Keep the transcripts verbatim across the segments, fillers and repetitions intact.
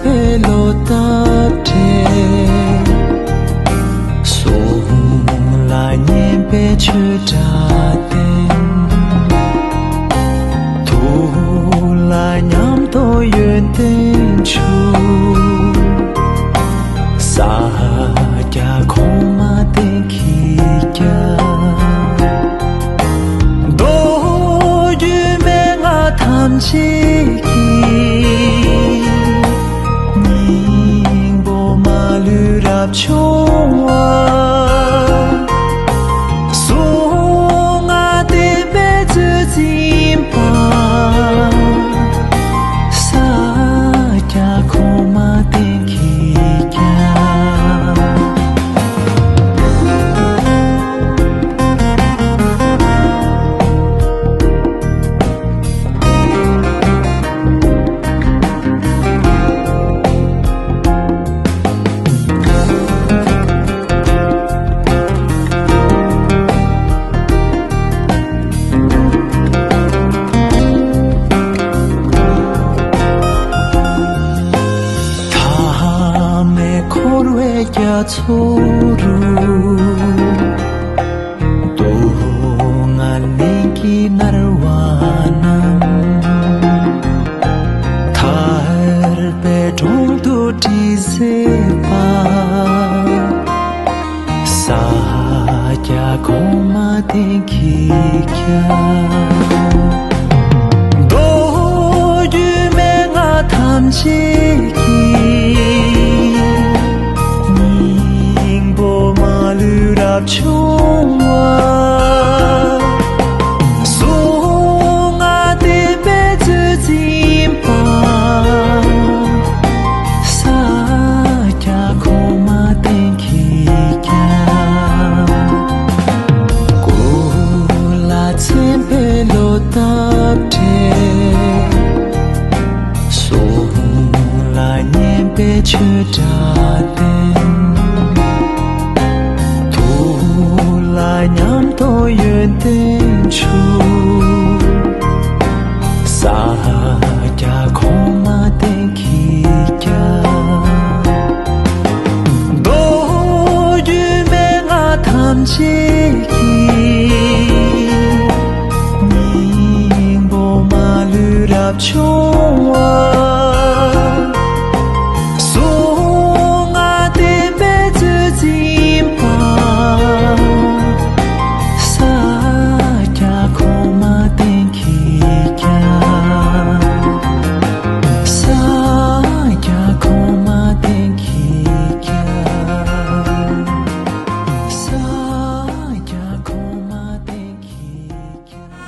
པའི་ལོ་འདབ་བྲལ། གསུང་ལ་སྙན་པའི་ཆོས་སྒྲ་ལྡན། ཐུགས་ལ་ཉམས་རྟོགས་ཡོན་ཏན་ཆུ། ས་སྐྱ་གོང་མ་སྟེང་གི་རྒྱབ། མདོ་རྒྱུད་མན་ངག་ཐམས་ཅད་ཀྱི། སྙིང་པོ་མ་ལུས་རབ་བྱུང་བ། གསུང་ངག་བསྟན་པའི་མཛོད་འཛིན་པ། ས་སྐྱ་གོང་མ་སྟེང་གི་རྒྱབ། ཐ་མལ་འཁོར་བའི་རྒྱ་མཚོ་རུ། སྡུག་བསྔལ་ནད་ཀྱིས་མནར་བ་རྣམས། ཐར་པའི་དྲུང་དུ་དྲི་ཟའི་བ། ས་སྐྱ་གོང་མ་སྟེང་གི་རྒྱབ། མདོ་རྒྱུད་མན་ངག་ཐམས་ཅད་ཀྱི། སྙིང་པོ་མ་ལུས་རབ་བྱུང་བ། གསུང་ངག་བསྟན་པའི་མཛོད་འཛིན་པ། ས་སྐྱ་གོང་མ་སྟེང་གི་རྒྱབ། སྐུ་ལ་མཚན་དཔེའི་ལོ་འདབ་བྲལ། གསུང་ལ་སྙན་པའི་ཆོས་སྒྲ་ལྡན། ཐུགས་ལ་ཉམས་རྟོགས་ཡོན་ཏན་ཆུ། ས་སྐྱ་གོང་མ་སྟེང་གི་རྒྱབ། མདོ་རྒྱུད་མན་ངག་ཐམས་ཅད་ཀྱི། སྙིང་པོ་མ་ལུས་རབ་བྱུང་བ། གསུང་ངག་བསྟན་པའི་མཛོད་འཛིན་པ། ས་སྐྱ་གོང་མ་སྟེང་གི་རྒྱབ། ས་སྐྱ་གོང་མ་སྟེང་གི་རྒྱབ། ས་སྐྱ་གོང་མ་སྟེང་གི་རྒྱབ།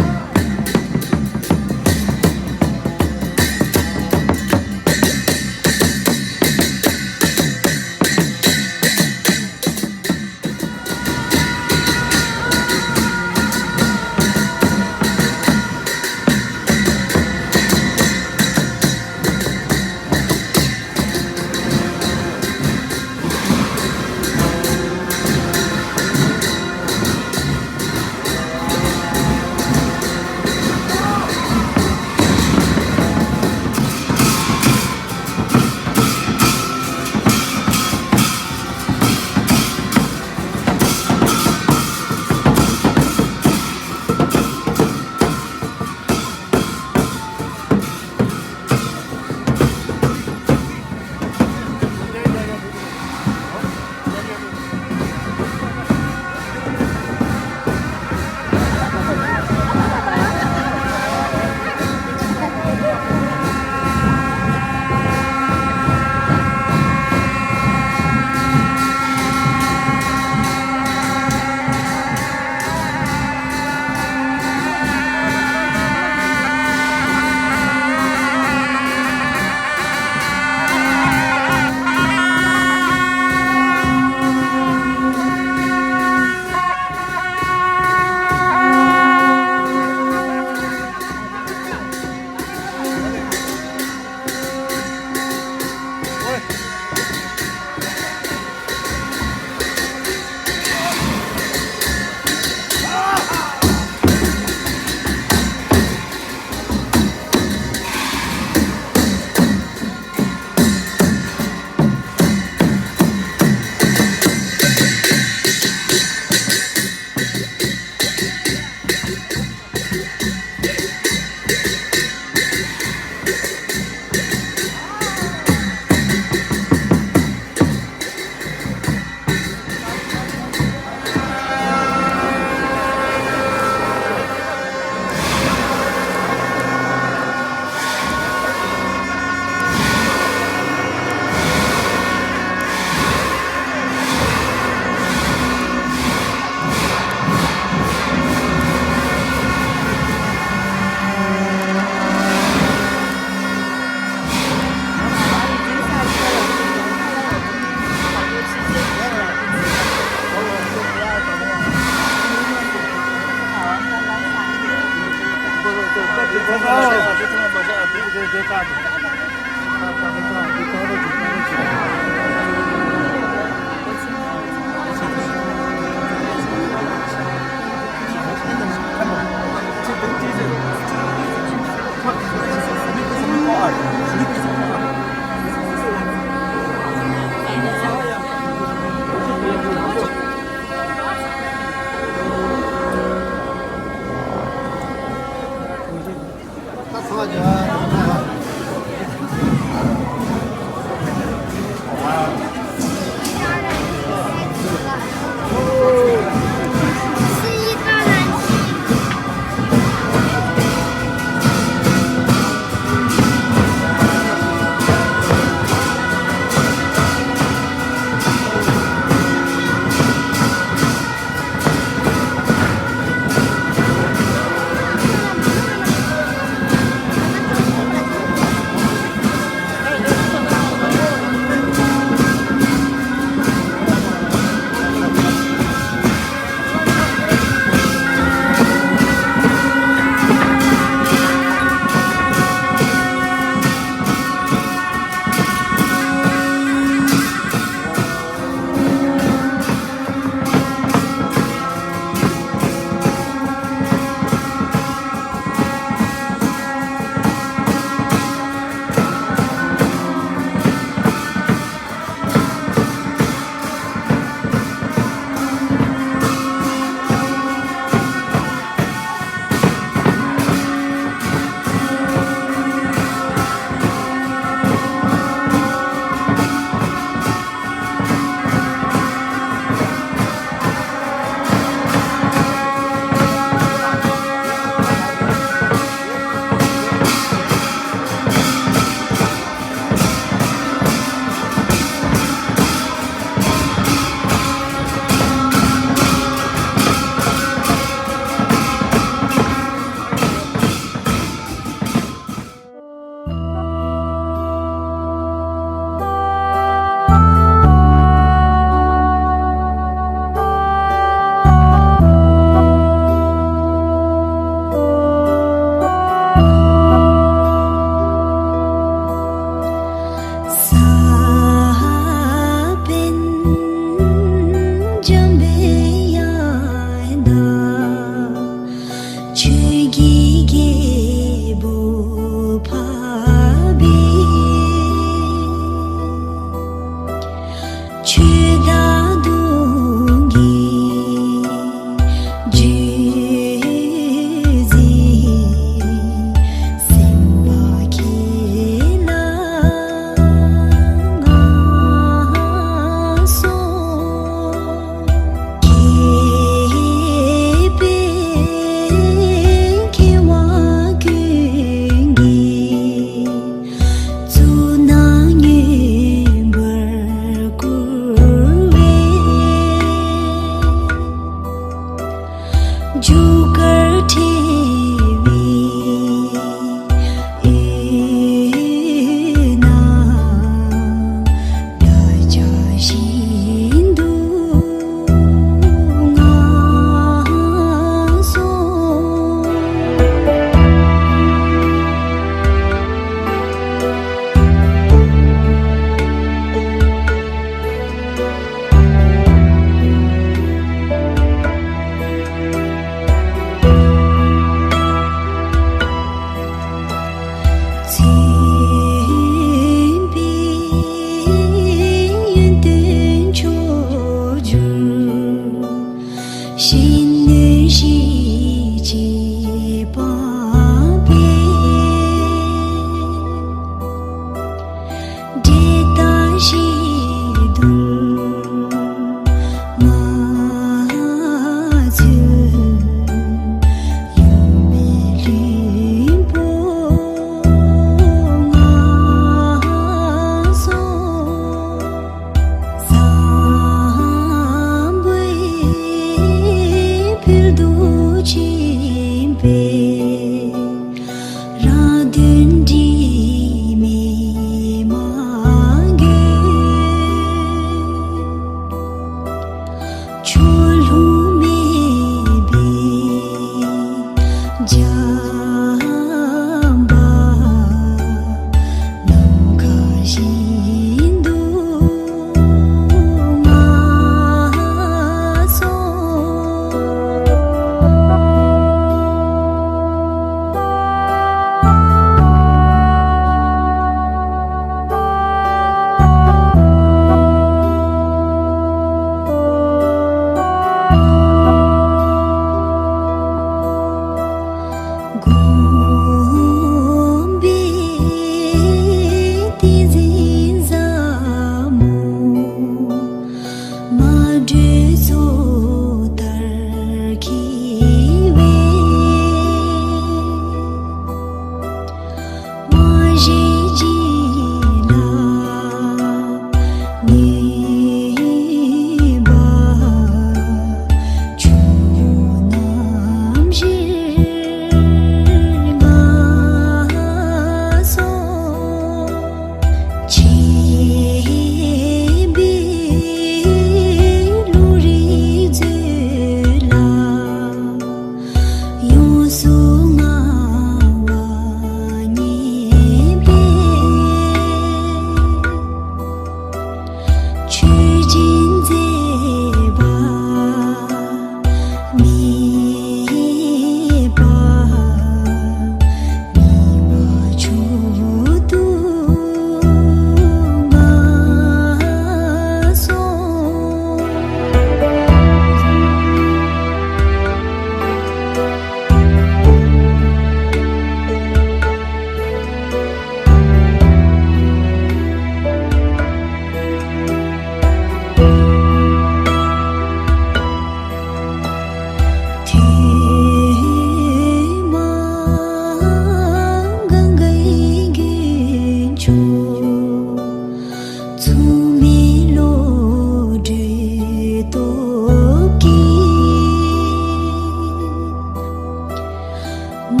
མ་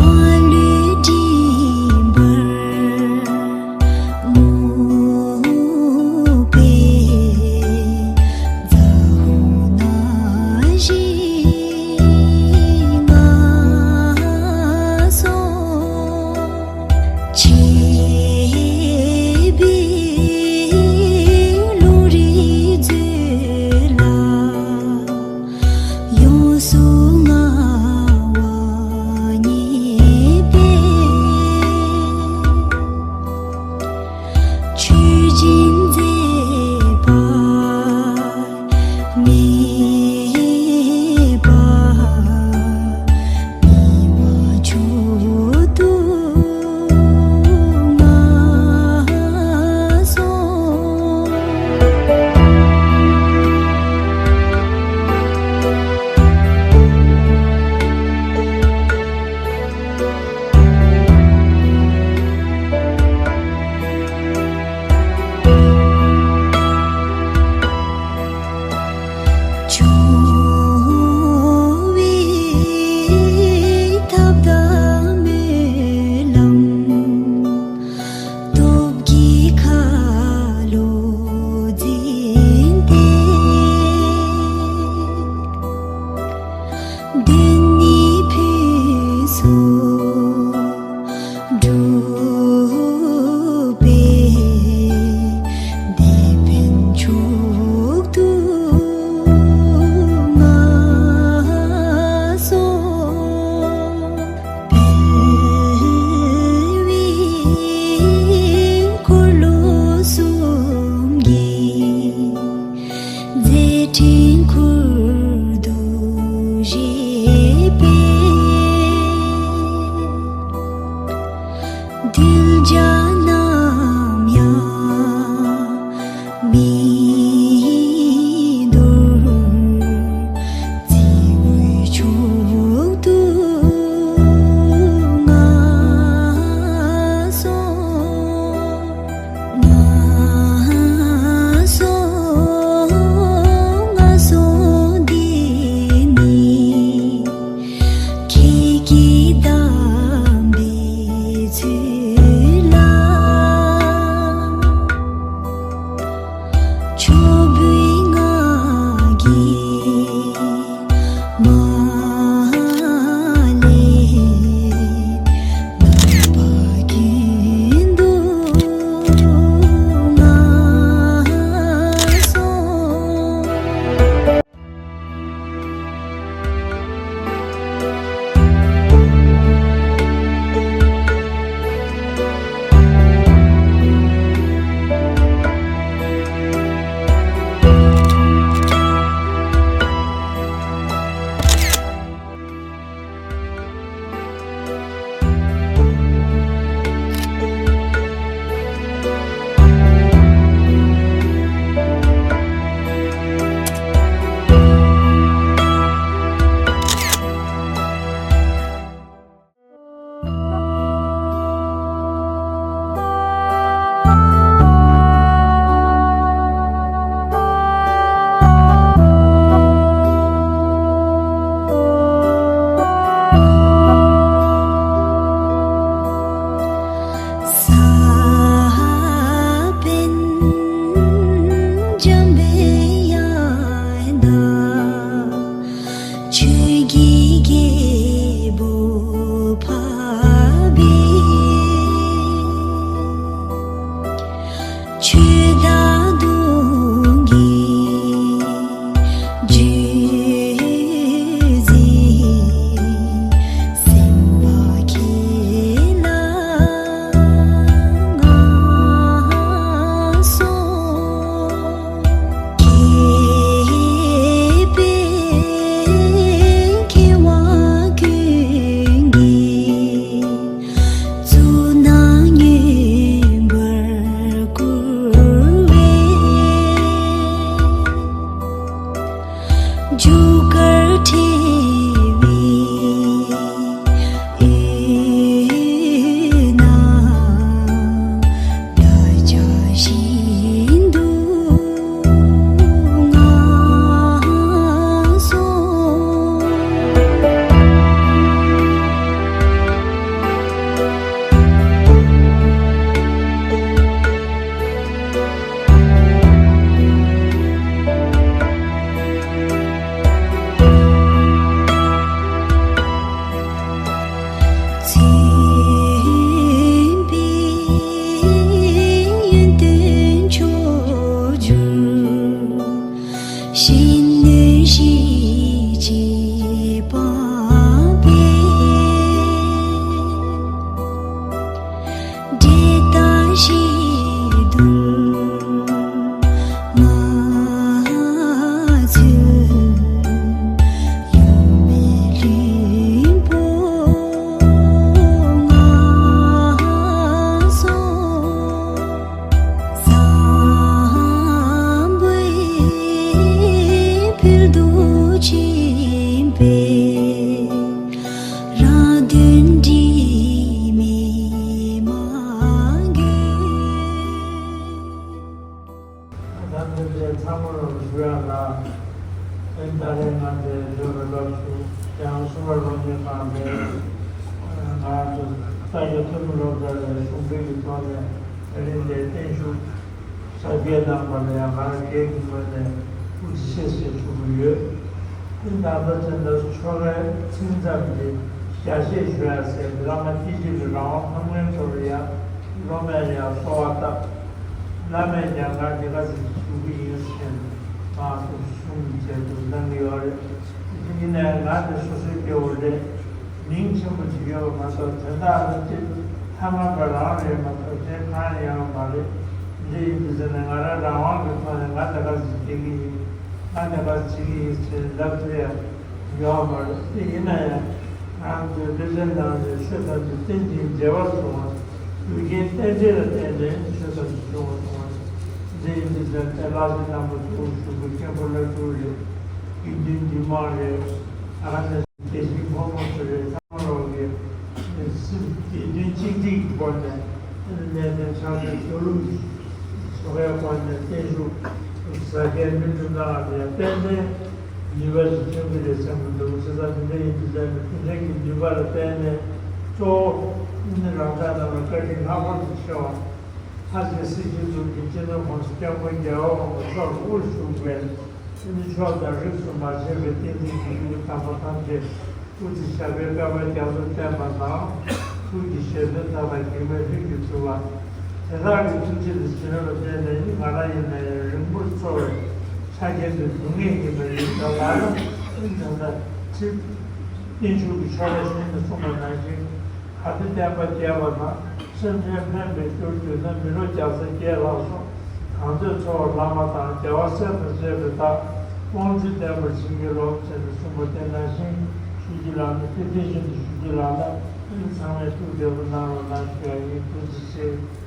ལུས་སྒྲིབ་པར་རྨོངས་པའི་ཛཧོ་ན་ཞིག་ང་སོང་། ཆེས་པའི་བློ་རིག་མཛོད་ལ། ཡོངས་སུ་བསྔགས་པ་ཉིད་ ས་ཡ་ཐོན་མི་སློབ་གྲྭ་ལ་གཞུང་འབྲེལ་གྱི་ཐོག་ནས་ད་རིང་འདིར་བརྟན་བཞུགས་གཟབ་རྒྱས་གནང་བ་ལ་ཡང་ང་རང་སྒེར་གྱི་ངོས་ནས་ཐུགས་རྗེ་ཆེ་ཞེས་ཞུ་གི་ཡོད། དེ་ད་ལྟ་དེ་འདྲ་ཆོ་གའི་ཚིག་མཚམས་ཀྱི་རྒྱ་ཆེ་ཞུ་ཡ་ཟེར་བླ་མ་སྐྱེས་ཆེན་གྱི་རང་དབང་ཐོབ་མཁན་ཚོ་ལ་ཡང་སློབ་མས་ཡང་གསོལ་བ་བཏབ། བླ་མས་ཀྱང་ང་འདི་ག་ཟིག་ཞུ་གི་ཡིན་ཟེར་ནས་མར་དུ་གསུང་བྱས་དུ་གནང་གི་ཡོད་རེད། ཡིན་ནའི་ང་དེ་སོ་སོའི་སྐྱེ་བོ་རེད། མིང་ཆེན་པོ་ཅིག་ཡོད་པ་མ་གཏོགས་དོན་དག་ལ་ཅིག་ཐ་མལ་པ་རང་རེད་མ་གཏོགས་གཞན་གང་ཡང་ཡོད་མ་རེད། འདི་ཡིན་དུས་ཟེར་ནས་ང་རང་རང་དབང་གི་ཐོག་ནས་ང་དེ་ག་ཟིག་བྱེད་ཀྱི་ཡིན། ང་དེ་ག་ཟིག་བྱེད་ཀྱི་ཡིན་ཟེར་ལབ་ཐུབ་ཡ་ཡོད་མ་རེད། དེ་ཡིན་ན་ཡང་ང་ཚོའི་སློབ་གྲྭའི་ནང་ནས་ཆོས་ཐམས་ཅད་རྟེན་ཅིང་འབྲེལ་བར་བྱུང་བ། རྒྱུ་རྐྱེན་རྟེན་འབྲེལ་ལ་བརྟེན་ནས་ཆོས་ཐམས་ཅད་བྱུང་བ་སོང་བ། འདི་ཡིན་དུས་ཙམ་དེ་ལྷ་སའི་རྣམ་པ་ཐུགས་ཞུགས་པའི་མཁན་པོ་བླ་སྤྲུལ་རེད། དགེ་འདུན་འདུས་མང་རེད། ད་ག་ནས་དགེ་བཤེས་ཕོ་མོ་ཚོ་རེད། ཚང་མ་རོགས་ཀྱིས་སེམས་དགེ་འདུན་གཅིག་སྒྲིལ་གྱི་སྒོ་ནས་གནས་བརྟན་ཕྱག་འཚལ་ཞུ་ལུགས་ཀྱི་ཆོ་གའི་སྒོ་ནས་བརྟན་བཞུགས་གཟབ་རྒྱས་སྨིན་གྲོལ་གནང་བ་དེ་ཡང་ཏན་ཏན་ནུས་པ་ཞིག་ཐོན་གྱི་རེད་བསམ་གྱི་འདུག་བྱས་ཙང་དེ་འདྲ་ཡིན་དུས་ཙམ་ནས་དེ་འདྲའི་གི་ནུས་པ་ལ་བརྟེན་ནས་གཙོ་བོ་ཨ་ནི་རང་ཅག་རྣམས་ལ་བཀའ་དྲིན་ལྷག་པར་དུ་ཆེ་བ། ལྷ་སའི་སྲིད་སྤྱི་ཚོགས་ཀྱི་སྤྱི་ནོར་༸གོང་ས་༸སྐྱབས་མགོན་རྒྱལ་བ་དབང་པོ་མཆོག་ལ་དབུ་བཞུགས་པའི་ཨ་ནི་མཆོག་དང་རིས་སུ་མ་ཆད་པའི་བསྟན་འཛིན་གྱི་ཡུལ་དམ་པ་ཐམས་ཅད་སྐུ་ཚེ་ཞབས་པད་བསྐལ་པ་རྒྱ་མཚོ་བརྟན་པ་དང་། ཐུགས་ཀྱི་བཞེད་དོན་མཐའ་དག་གེགས་མེད་ལྷུན་གྱིས་གྲུབ་པ། དེ་དག་གི་ཐུགས་རྗེ་དང་བྱིན་རླབས་ལ་བརྟེན་ནས་ནི་ང་རང་ཡིན་ན་ཡང་རིང་པོར་འཚོ་བའི་ཆ་རྐྱེན་དུ་འགྱུར་ངེས་ཡིན་པ་ཡིན་ཙང་ལ་ནི་ད་ལྟ་ཚིག་བརྟན་བཞུགས་ཀྱི་ཆོ་ག་གཞུང་ནས་གསུངས་པ་ནང་བཞིན། གལ་ཏེ་བསྟན་པ་རྒྱས་པ་དང་སེམས་ཅན་ཕན་པའི་རྒྱུར་གྱུར་ན། མི་རོ་རྒྱ་ཚ་རྒྱས་ལ་སོགས་གང་འདོད་འཚོ་བར་བླ་མ་དང་། རྒྱལ་བ་སྲས་དང་བཅས་པའི་བདག་དབང་ཕྱུག་བསྟེན་པར་བྱིན་གྱིས་རློབས་ཟེར་ནས་གསུངས་པ་དེ་ནང་བཞིན་ཞུ་རྒྱུ་ལགས་ན། དེ་དེ་བཞིན་དུ་ཞུ་རྒྱུ་ལགས་ན། ཨ་ནི་ཚང་མས་ཐུགས་བདེ་པོ་གནང་རོགས་གནང་ཞུ་ཡ་ཡིན། ཐུགས་རྗེ་ཆེ།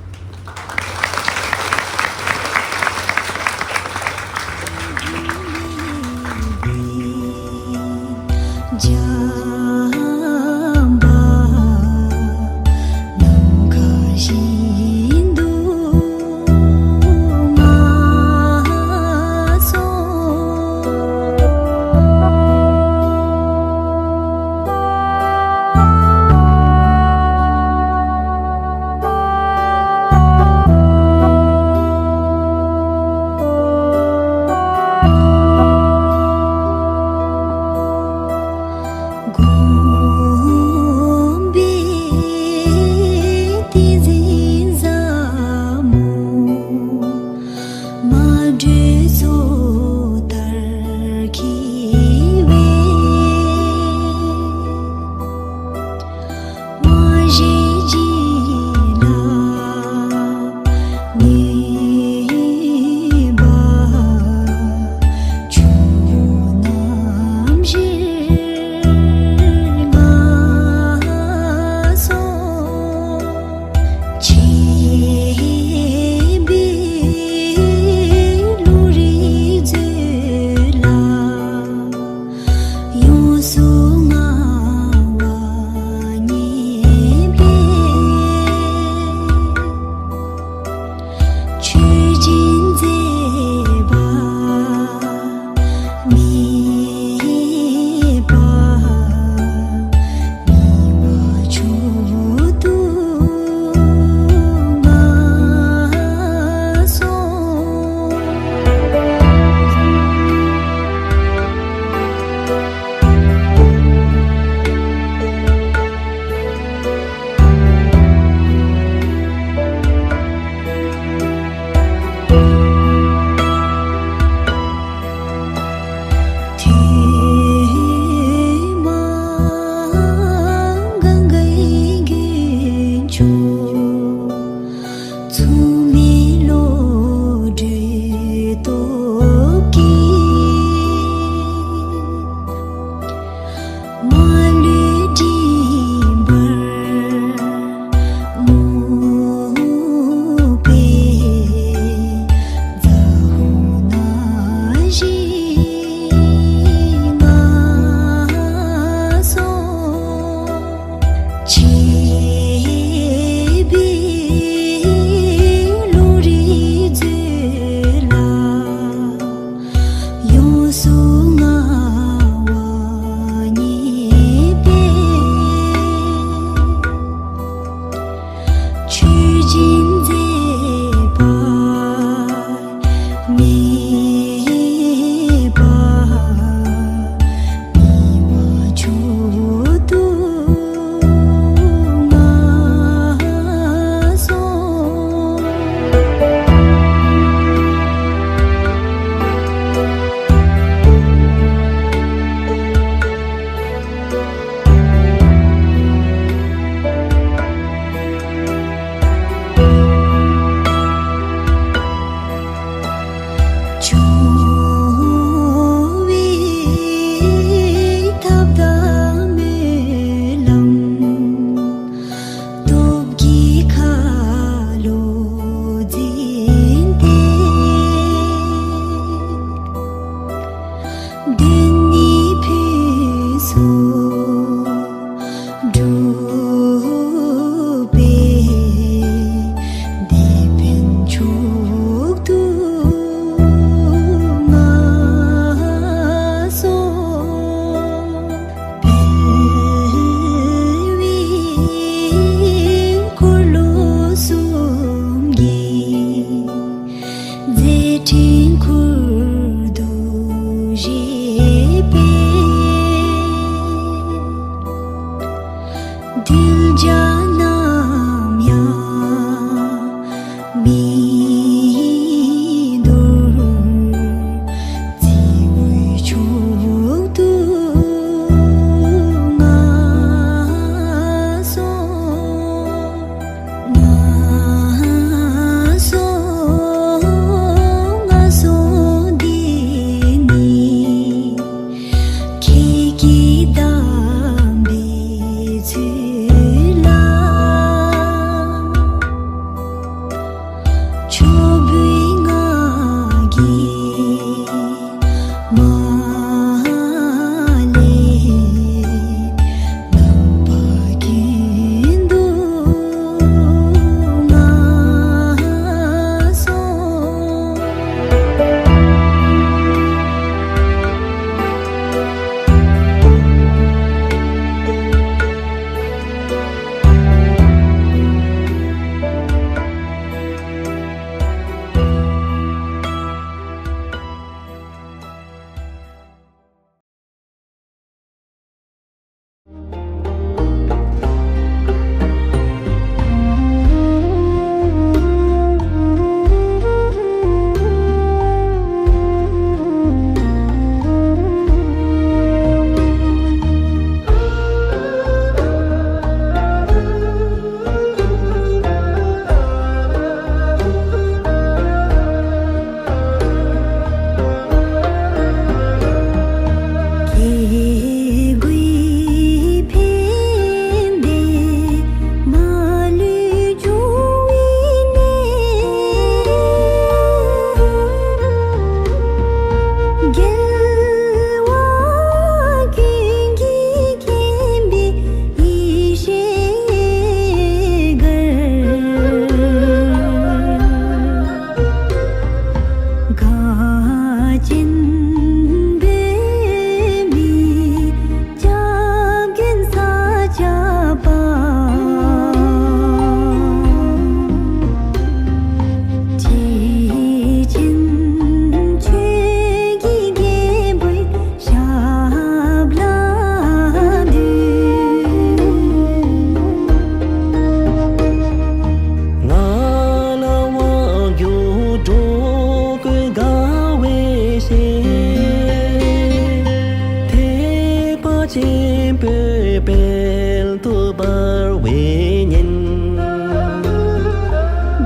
བའི་ཉིན།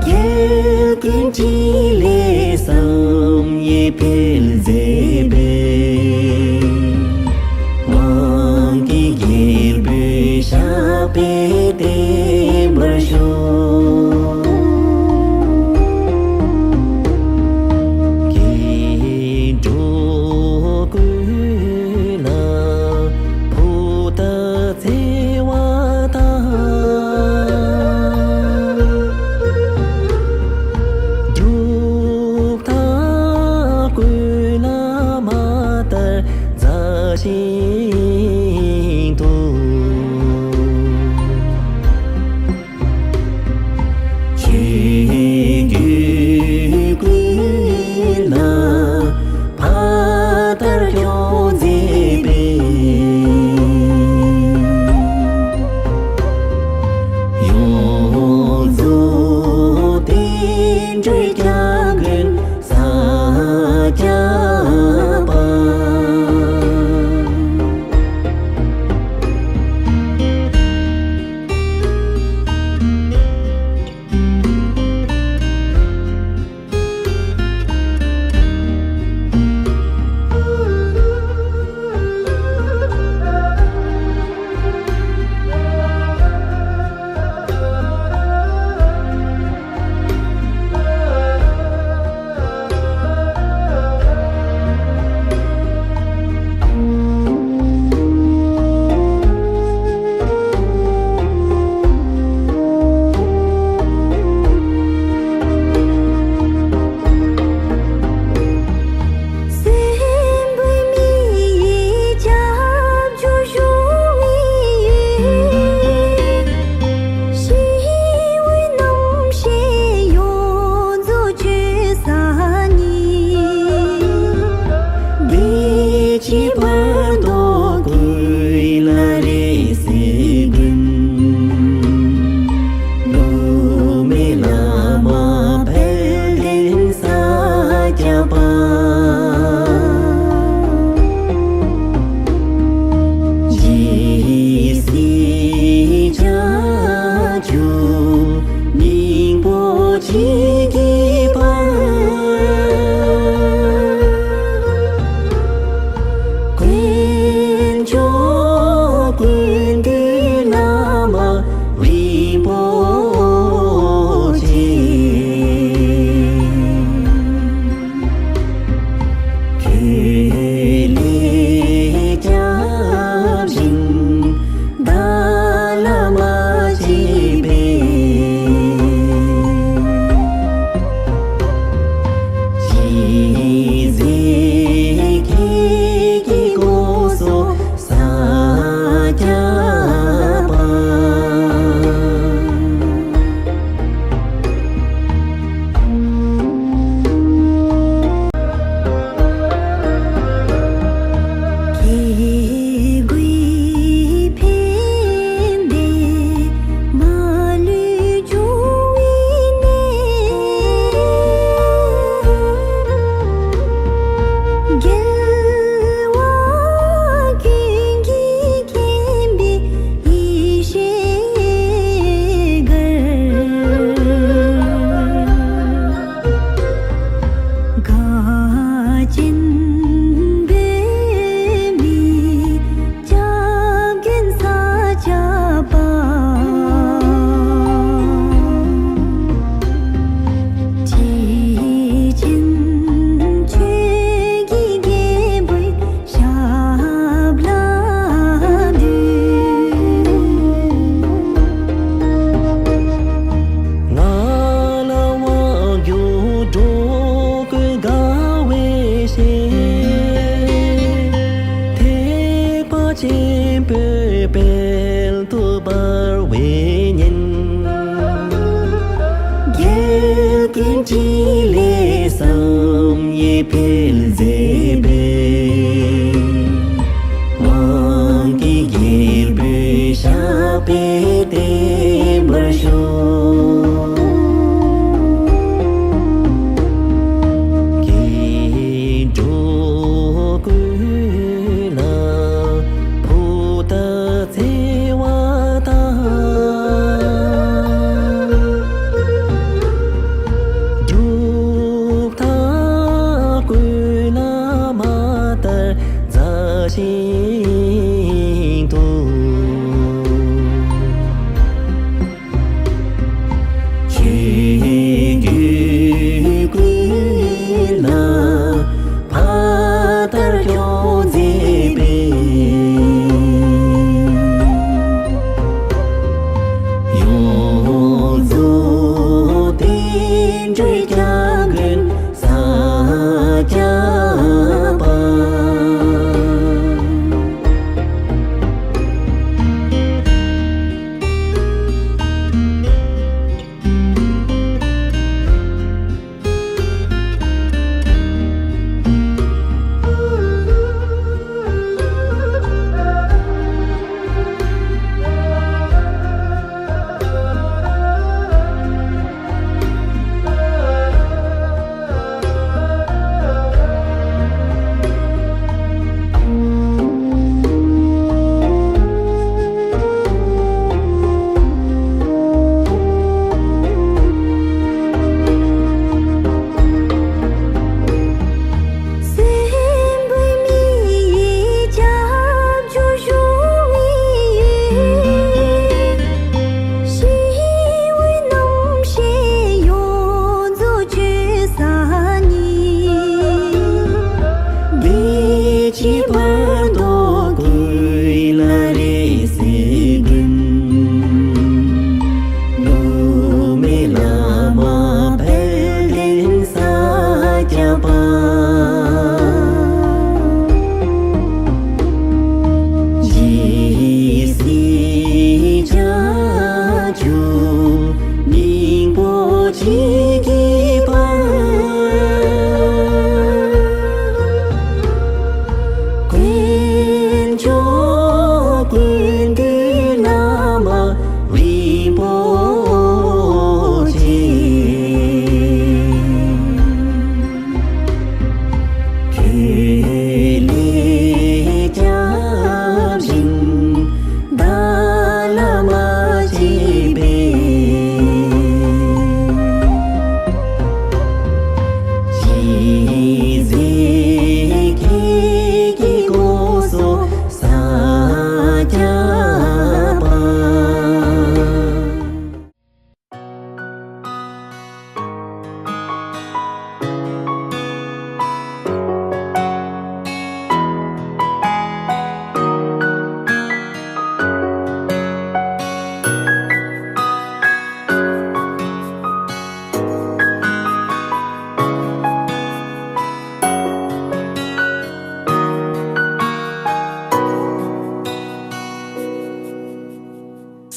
རྒྱལ་ཀུན་ཕྲིན་ལས་བསམ་ཡས་འཕེལ་མཛད་པའི། དབང་གི་རྒྱལ་པོའི་ཞབས་པད་བརྟན་པར་ཤོག། སྐྱེ་འགྲོ་ཀུན་ལ་ཕུགས་ཏུ་བརྩེ་བ་དང་། སྒྲུབ་ཐབས་ཀུན་ལ་མ་ལྟར་མཛའ་ཞིང་དུ། ཆོས་བརྒྱུད་ཀུན་ལ་ཕ་ལྟར་སྐྱོང་མཛད་པའི། ཡོངས་རྫོགས་བསྟན་འགྲོའི་སྐྱབས་མགོན་ས་སྐྱ་པ། སེམས་དཔའི་མི་ཡི་སྐྱབས་འཇུག་ཞུ་བའི་ཡུལ། ཞི་བའི་རྣམ་ཤེས་ཡོངས་རྫོགས་སྤྱོད་ས་ཉིད། བདེ་སྐྱིད་བར་དོ་ཀུན་ལ་རེ་ཟེར་འདུན། གནོད་མེད་བླ་མ་དཔལ་ལྡན་ས་སྐྱ་པ། ཇི་སྲིད་བྱ་རྒྱུ་སྙིང་པོ་ཅི་བགྱིས་པར། དཀོན་མཆོག་ཀུན་འདུས་བླ་མ་རིན་པོ་ཆེ། ཁྱོད་ལས་སྐྱབས་སྦྱིན་བདག་བླ་མ་མཆིས་པས། ཅི་མཛད་ཁྱེད་ཀྱི་དགོངས་སུ་ས་སྐྱ་པ། སྐྱེ་དགུའི་ཕན་བདེ་མ་ལུས་འབྱུང་བའི་གནས། རྒྱལ་བ་ཀུན་གྱིས་མཁྱེན་པའི་ཡེ་ཤེས་གར། དགའ་སྤྱན་འབུལ་མི་སྐྱབས་མགོན་ས་སྐྱ་པ། ཁྲི་ཆེན་ཆོས་ཀྱི་རྒྱལ་པོའི་ཞབས་ལ་འདུད། ང་ལ་དབང་བསྒྱུར་འགྲོ་ཀུན་དགའ་བའི་ཞིང་། ཐེག་པ་ཆེན་པོའི་དཔལ་དུ་འབར་བའི་ཉིན། རྒྱལ་ཀུན་ཕྲིན་ལས་བསམ་ཡས་འཕེལ་མཛད་པའི། དབང་གི་རྒྱལ་པོའི་ཞབས་པད་བརྟན་པར་ཤོག། སྐྱེ་འགྲོ་ཀུན་ལ་ཕུགས་ཏུ་བརྩེ་བ་དང་ འགྲོས་ཀྱང་ཀུན་ས་སྐྱ་པ།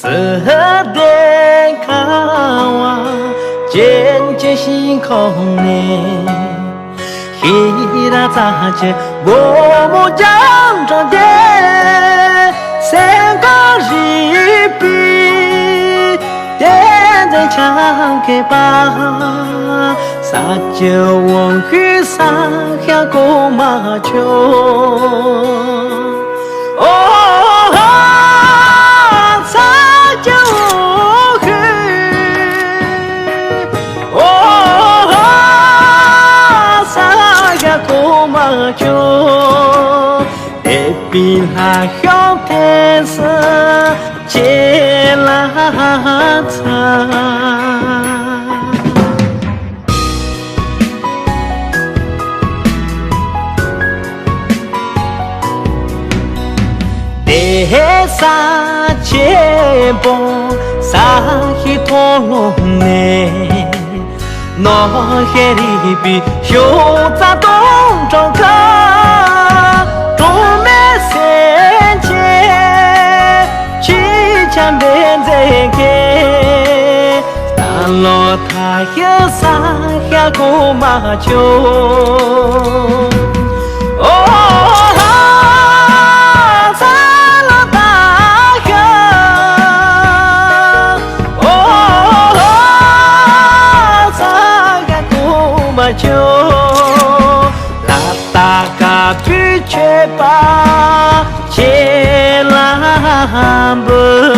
སི་ཧི་ལྡན་ཁ་བ་ཅན་གྱི་ཤིང་ཁོག་ནས། ཤེས་རབ་རྩ་ཆེན་སྒོ་མོ་རྒྱང་དྲངས་ཏེ། སེམས་ཁམས་རིག་པའི་གཏེར་མཛོད་འཆང་མཁས་པ། ས་སྐྱ་དབང་ཕྱུག་ས་སྐྱ་གོང་མ་མཆོག། ཨོ་ཧ་ས་སྐྱ་འོ་ཧུ། ཨོ་ཧ་ས་སྐྱ་གོང་མ་མཆོག། དད་པའི་ལྷ་ཤོག་ཐེངས་སུ་ཁྱེད་ལ་འཚལ། དེ་ས་ཆེན་པོ་ས་གཞི་མཐོ་ལོང་ནས། ནོར་ཤེས་རིག་པའི་ཤོག་རྩ་སྟོང་གྲངས་ཀ། གྲོགས་མེད་སེམས་ཅན་ཆེས་འཆམ་པའི་མཛེས་སྐྱེས། ད་ལོ་ཐ་ཤལ་ས་སྐྱ་གོང་མ་མཆོག། ཨོ་ཧ་ས་ལ་ད་ཤ། ཨོ་ཧ་ས་སྐྱ་གོང་མ་མཆོག། ལ་ད་ཀ་བུ་མཆོད་པ་ཁྱེད་ལ་འབུལ།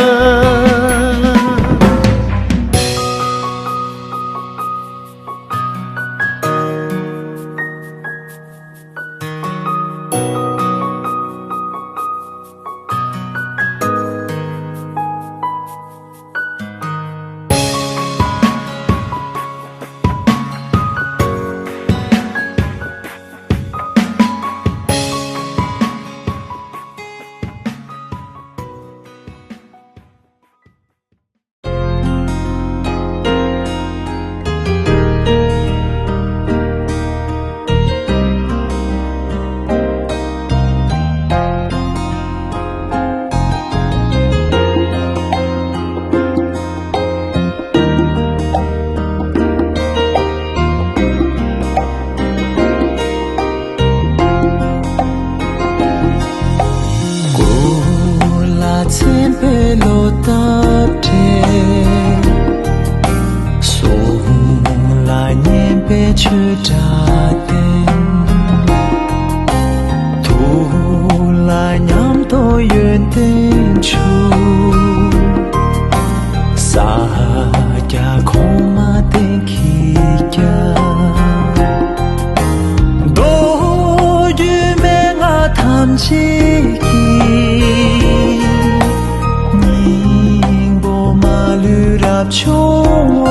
ཆུང་བ།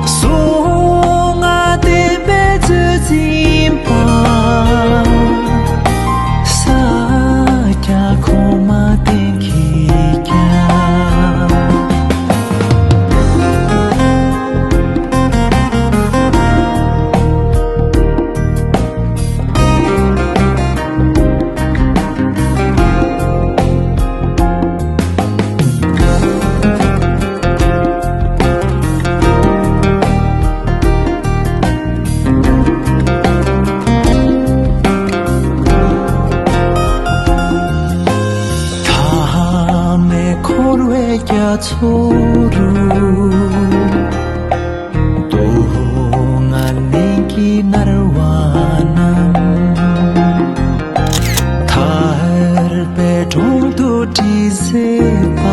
གསུང་ང་བསྟན་པའི་མཛོད་འཛིན་པ། ས་སྐྱ་གོང་མ་བསྟན་གྱི་རྒྱལ། མཐའ་མེད་འཁོར་བའི་རྒྱ་མཚོ་རུ། སྟོད་མངའ་གླིང་གི་ནར་བ་རྣམས། ཐར་པའི་དྲུང་དུ་དྲི་ཟའི་